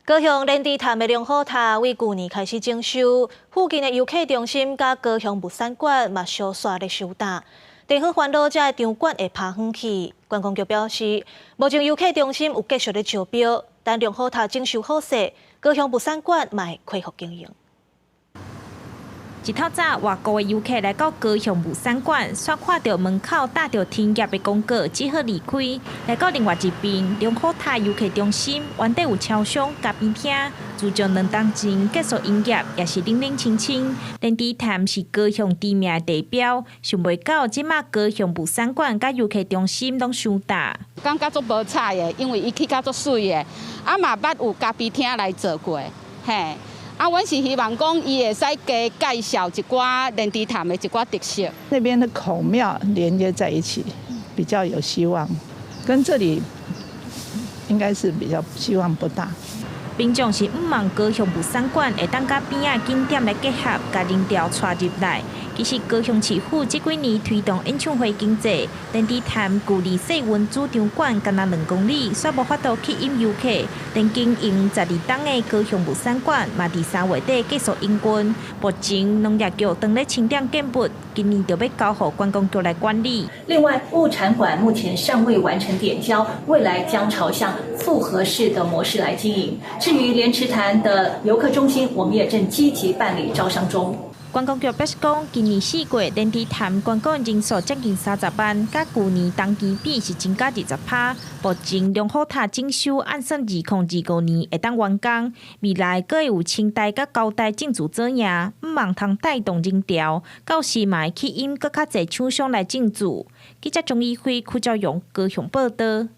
高雄蓮池潭的龍虎塔為舊年開始整修，附近的遊客中心佮高雄物産館嘛相紲咧收擔。電火煩惱這个場館會拍遠去。觀光局表示，目前遊客中心有繼續咧招標，等龍虎塔整修好勢，高雄物産館嘛會恢復經營。一透早，外國的遊客來到高雄物産館，煞看著門口貼著停業的公告，只好離開。來到另外一邊，龍虎塔遊客中心，原底有超商、咖啡廳，自從2冬前結束營業，也是冷冷清清。蓮池潭是高雄知名的地標，想袂到這馬高雄物産館佮遊客中心攏收擔。感覺足無彩的，因為伊起甲足媠的，啊嘛捌有咖啡廳來做過，嘿。啊，阮是希望講伊會使加介紹一寡蓮池潭的一寡特色。那邊的孔廟連接在一起，比較有希望。跟這裡應該是比較希望不大。民眾是向望高雄物産館會當佮邊仔景點來結合，共人潮帶入來。其實高雄市府這幾年推動演唱會經濟，蓮池潭距離世運主場館干焦2公里，煞無法度吸引遊客。連經營12冬的高雄物産館嘛，佇3月底結束營運。目前農業局正咧清點建物，今年就欲交予觀光局來管理。另外，物產館目前尚未完成點交，未來將朝向複合式的模式來經營。至於蓮池潭的遊客中心，我們也正積極辦理招商中。觀光局表示講，今年4月蓮池潭觀光人數將近30萬，佮舊年同期比是增加20%。目前龍虎塔整修按算2025年會當完工，未來閣會有清大佮交大進駐做營，向望通帶動人潮，到時嘛會吸引閣較濟廠商來進駐。記者鍾以輝、柯昭勇高雄報導。